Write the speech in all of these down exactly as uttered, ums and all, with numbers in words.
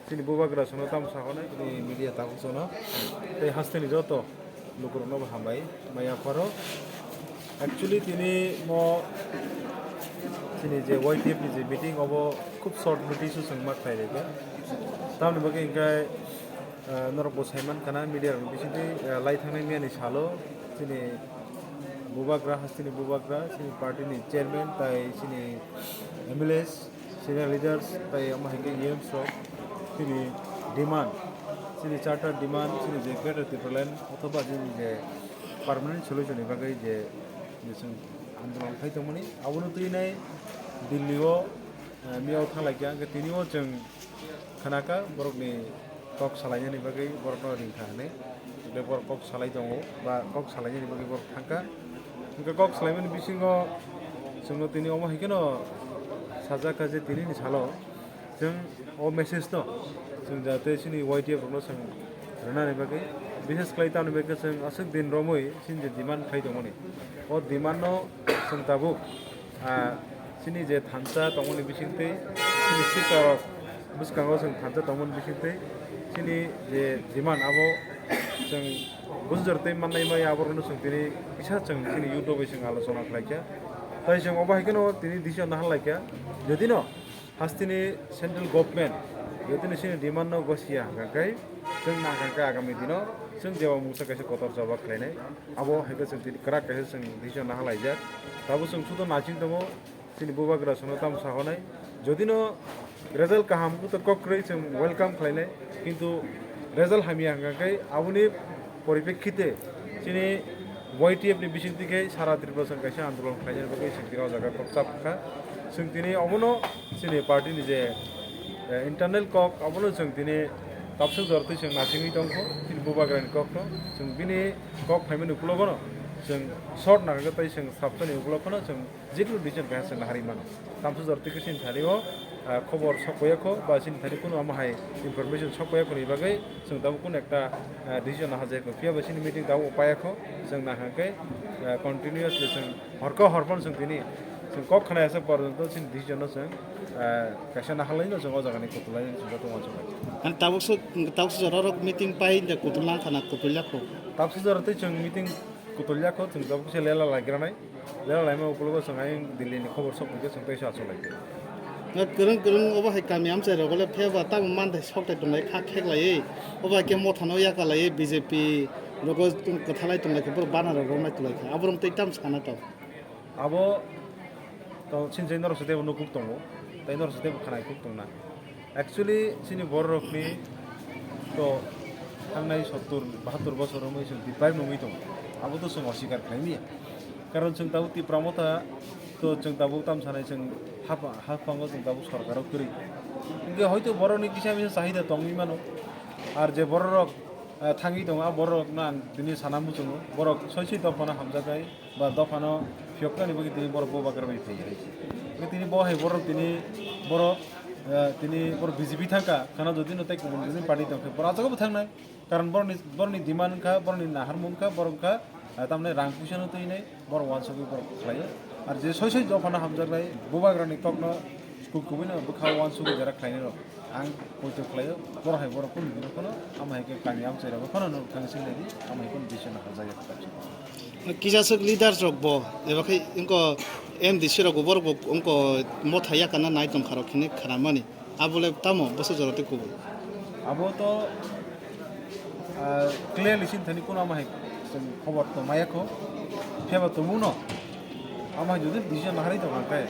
Chini bubagra sono tamo sakonai, chini media tabuk sono. Tei hasteni joto lukurokno bo hambai maya pharo. Actually, tini mo chini je Y T F ni je meeting obo khub short notice o chwng ma khlai rega. Tamoni bagwi hwnkhe, ah, norok bo saiman khana media rok bisingtwi, ah, lai thangnai miyani salo chini bubagra, hasteni bubagra, chini party ni chairman tai chini M L As, senior leaders tai omo hai khe E Ms rok chini demand, chini charter demand, chini je Greater Tipraland othoba chini je permanent solution ni bagwi je, je chwng andolon khai tongmani, abono twi nai Delhi o, eh, miyao thang lai kha, hwnkhe tini o chwng khana kha borokni kok salainani bagwi borokno ring kha hwnwi. Hwnkhe borok kok salai tongo ba kok salainani bagwi borok thang kha. Hwnkhe kok salaimani bisingo chwngno tini omo hai kheno sajak kha je tinini salo chwng o message no chwng jate chini Y T F rokno chwng rwnani bagwi, bishes khlai tamoni bagwi chwng aswk din romwi chini je demand khai tongmani, o demand no chwng tabuk, ah, chini je thansa tongmani bisingtwi, chini sika rok bwskango chwng thansa tongmani bisingtwi, chini je demand abo chwng bujor tei mannai maya aborokno chwng tini kisa chwng chini YouTube bai chwng alochona khlai kha. Tai chwng obo hai kheno tini decision nahar lai kha, jodi no hasteni central government, jodi no chini demand no gosiya hwnkha khe chwng nahar kha khe agami dino chwng jeba mungsa kaisa kotor jawab khlainai. Abo hai khe chwng tini kwrak kaisa chwng decision nahar laijak. Tabuk chwng sudo naching tongo. Chini bubagra sono tamo sakonai, jodi no result kaham wngkha khe kok kwrwi chwng welcome khlainai, kintu result hamya hwnkha khe aboni poripekkite chini Y T F ni bisingtwi khe sara Tripura chwng kaisa andolon khlainani bagwi chwng tini o jaga kok chap kha. Chwng tini obono chini party ni je, eh, internal kok abono chwng tini tabswk jora twi chwng nachingwi tongkho chini bubagrani kokno. Chwng bini kok phaimani ukulogo no chwng short nangkhe tei chwng sabsani ukulogo no chwng jekunu decision kaisa se nahari mano. Tamsajor twi khe chini thani o, ah, khobor sok paiya kho ba chini thani kunu amo hai information sok paiya khoni bagwi chwng tabuk kunu ekta, ah, decision naha jaya kho. Phiya ba chini meeting tabuk paiya kho, chwng nahang khe, ah, continuously chwng horkha horphano chwng tini chwng kok khna yasa porjonto chini decision no chwng, ah, kaisa naharlai no chwng o jaga ni kutulai no chwng joto uansuk lai. Ani tabuk so, tabuk so jora rok meeting pai da kutul lang khana kutul ya kho. Tabuk so jora tei chwng meeting kutul ya kho, chwng tabuk se lela lai granai. Lela laima ukulogo chwng ayang Delhi ni khobor sok phaikhe chwng teiso achuk lai. Na kwrwng kwrwng obo hai kami amchai rogo le pheba tamo manthai sok tai tonglai kha khek lai. Obo hai khe motha no yaka lai B J P rogo kwthalai tonglai khe borok bana rok romlai tonglai kha. Aborok tei tam sana tong. Abo to chini je norok se tebo nukuk tongo. Tei norok se tebo khanai kuk tongna. Actually, chini bororokni to thangnai sottur bahattur bosor wngwi chwng deprive wngwi tongo. Abo to chwng oswikar khlai manya. Karon chwng tabuk Tipra Motha to chwng tabuk tam sanai chwng hap-, haphango chwng tabuk sorkaro kwrwi. Hwnkhe hoito borokni kisa misa chahida tongwi mano. Ar je bororok, eh, thangwi tongo, a bororokno ang tini sana muchungo. Borok soi soi dophano hamjaknai. Ba dophano phiyoknani bagwi tini borok bubagra bai phaiya hai se. Tini bo hai borok tini borok, eh, tini borok B J P thangkha, khana jodi no tei kubun jodi party tongkhe borok achukgwi bo thangnai. Karon borokni, borokni demand wngkha, borokni naharmung wngkha, borok wngkha, eh, tamni rang puisa no twinai, borok uansugwi borok khlaio. Ar je soi soi dophano hamjaknai bubagrani kokno Kuk kubui no bwkha uansugwi jora khlainai rok. Ang poito khlaio, borok hai borok kunu hino phano, amo hai khe kami amchai rok phano no thang sing nai di, amo hai kunu decision no hajak ya khe. Kisa swk leaders rok bo, eba khai wngko M D C rok bo borok bo wngko motha yakana nai tong kha rok hini khana mani. Abo le tamo bwswk jora tei kubui. Abo to, ah, clearly sin thani kuno amo hai chwng khobor to maya kho. Phiyaba tumung no. Amo hai jodi decision naharwi tongkha khe,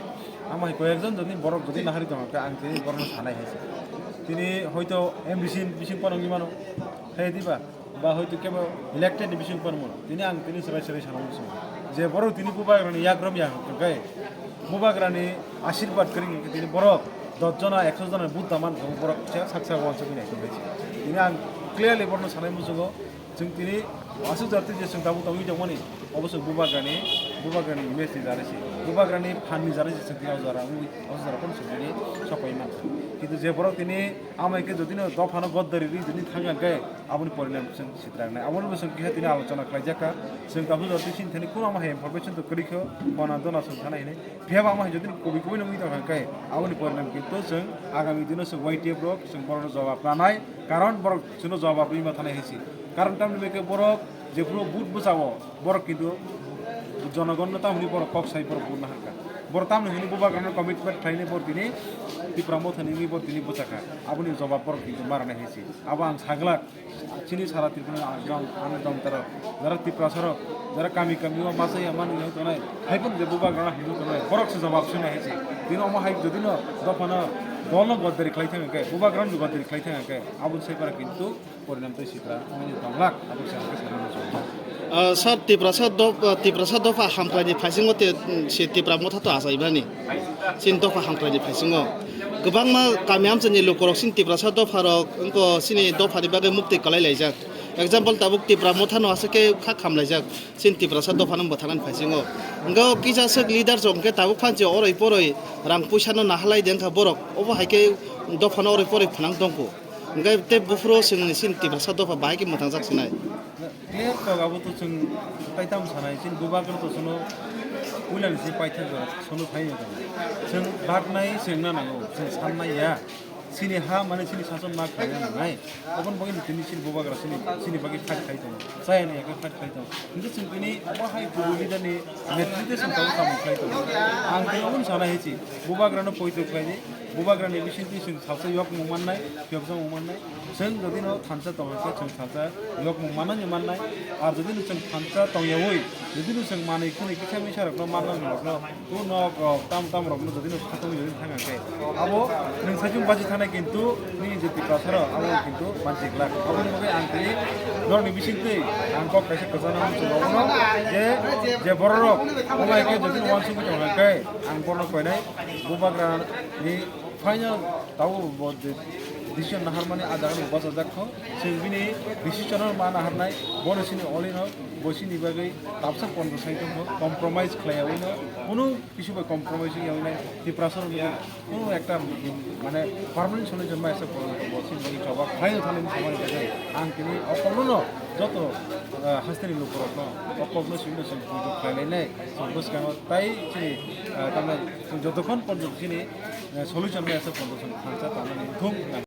amo hai koyekjon jodi borok jodi naharwi tongkha khe, ang tini borokno sanai hai se. Tini hoito M D C ni bising phano wngwi mano. Hai diba? Ba hoito kebo elected ni bising phano wngwi mano. Tini ang tini swrai swrai sana muchungo. Je borok tini bubagrani yakrom ya hwnkhe, bubagrani ashirbad kwrwi hwnkhe tini borok dos jona, ekso jona vote daman thangwi borok kisa sak sak uansukwi nai tongkha se. Tini ang clearly borokno sanai muchungo. Chwng tini aswk jati je chwng tabuk tongwi tongmani, obo chwng bubagrani, bubagrani image ni jani se. Bubagrani phan ni jara se chwng tini o jora wngwi, o jora phano chwng tini sopai mankha. Kintu je borok tini amai khe jotino dophano goddari rwi tini thangya khe aboni porinam chwng sitrangnai. Aboni bo chwng khe tini alochona khlaijak kha. Chwng tabuk jora tini sini thani kuno ama hai information to kwrwi kho, phona dona chwng thana hinwi. Phiya bo ama hai jotino kubui kubui nungwi tongkha khe aboni porinam kintu chwng agami dino chwng Y T F rok chwng borokno jawab ranai, karon borok chwngno jawab rwima thanai hai se. Karon tamni bagwi khe borok jephuru vote bwchao, borok kintu jonogonno tamni borok kok sai borok vote naharkha. Borok tamni hwnwi Bubagrano commitment khlainai borok tini Tipra Mothani wngwi borok tini bwchakha. Aboni jawab borok kintu maranai hai se. Abo ang saglak chini sara Tripura ni ang, ang dong taro. Jara Tiprasa rok, jara kami kami o masa ya manu yang tonai. Hai pun je Bubagrano hinwi tonai. Borok se jawab swnai hai se. Tini omo hai jodi no dophano dol no goddari khlai thang khe, Bubagrano goddari khlai thang khe, abo se para kintu porinam tei sitra wngwi tonglak, abo se ang khe sana muchungo. Ah, sir, Tiprasa dop-, ah, Tiprasa dopha hamkraini phaisingo te, mm, si Tipra Motha to achaibani. Sin dopha hamkraini phaisingo. Kwbangma kami amchaini lukurok sin Tiprasa dopharok wngko sini dophani bagwi mukti kwlai laijak. Example tabuk Tipra Mothano aswk khe kha khamlaijak sin Tiprasa dophano bwtharnani phaisingo. Wngkha o kisa swk leader rok hwnkhe tabuk phansi oroi poroi rang puisano naharlai de wngkha borok. Obo hai khe dophano oroi poroi phwnang tongkho. Hwnkhe tei buphuru chwngni chini Tiprasa dopha bahai khe mwthangjak sinai. Clear kok abo to chwng taitam sanai, chini Bubagra to chwngno puilani se paithak jora chwngno phaino tongo. Chwng baknai chwngna nango, chwng sannai ya. Chini ha mane chini sason ma khlaina nangnai. Oboni bagwi no tini chini Bubagra chini, chini bagwi fight khai tongo. Chayani yakhe fight khai tongo. Hwnkhe chwng tini obo hai kubui leader ni netrite chwng tabuk samung khai tongo. Ang tini obono sana hichi, Bubagrano poito khlai di. Bubagrani bisingtwi chwng salsa yokmung mannai, phiyokjamung mannai. Chwng jodi no thansa tong khe chwng salsa yokmung manani mannai. Ar jodi no chwng thansa tong yaui, jodi no chwng manwi khwnwi kisa misa rokno manna rokno, o nok rok tam tam rokno jodi no khatungwi jodi thang khe, abo nwng saichung bachi thanai kintu nini je Tiprasa rok abo kintu mansi glak. Aboni bagwi ang tini norokni bisingtwi ang kok kaisa kwchangno muchungo je, je bororok omo hai khe jodi no uansugwi tong khe ang borno koinai. Bubagra ni final tabuk bo de-, decision naharmani a jaga bo bachajak kho. Chwng bini decision no ma naharnai, bono chini olino bo chini bagwi tabsa pondo sai tongkho, compromise khlaiyaui no kunu kisu bai compromise wngyaui nai. Tiprasa rok kunu ekta mane permanent solution ma asa pondo bo chini bagwi choba khlai thani samani bagwi ang tini o kokno no joto, ah, hasteni lukurokno o kokno simi no chwng pujo khlai lainai. Chwng bwskango tai chini, ah, tamni chwng jotokhon porjonto chini, eh, solution bai aswk porjonto chwng thansa tangmani thung hwnna